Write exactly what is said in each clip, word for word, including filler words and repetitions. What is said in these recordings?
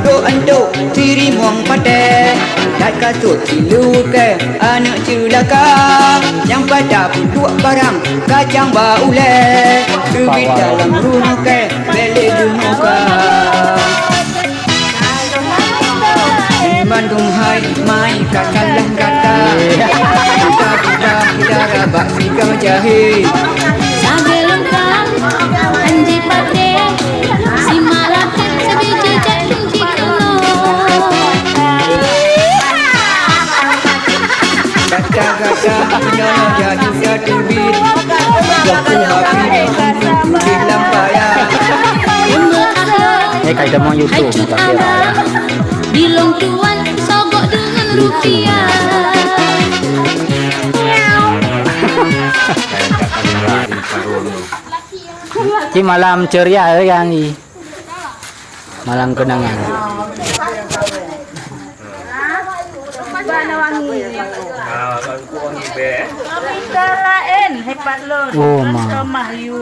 Dok antok tirimueng patéh, dat kasut silukée aneuk ceulaka, nyang pada peuduek barang kacang ba ulée, teubiet dalam rumoh kée bèk lé deungoe ka. Mandum hai mai ka salah gata, gata-gata dara bak sigoe jahé. Sabe lungkam, anji patéh, si malakén sabiji jak kunci keunoe. Gata-gata nyoe jadi ka teubiet, waktu habéh untuk udép lam paya. Eh, kai tamong YouTube, hai cut abang, bilong tuan sogok deungon rupiah. Ci malam ceria ya ni. Malam kenangan. Bana wangi. Ah, wangi beh. Kami laén hebat lôn. Oh, ma. Kami mahyu.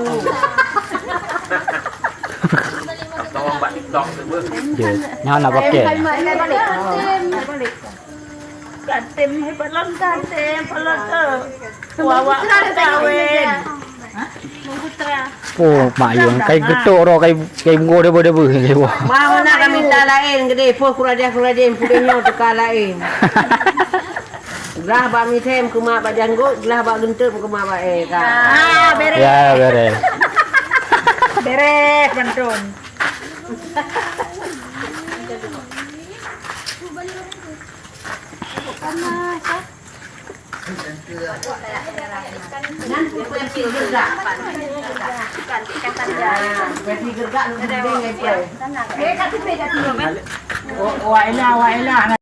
Tolong buat TikTok tu, Bu. Ya, nyan nak pakai. Kantem hebat lôn, kantem hebat lôn tu. Wawak kawin. Oh, mak yong, kai geutok roh, kai, kai bungo debe-debe. Wah, mana kami tak lain gede, poh kurajah-kurajah, pudeh nyoe teuka lain. Glah bak mithem keumak bak janggut, glah bak geunteup keumak bak eh, ka. Ah, beres. Ya, beres. Beres, mantun.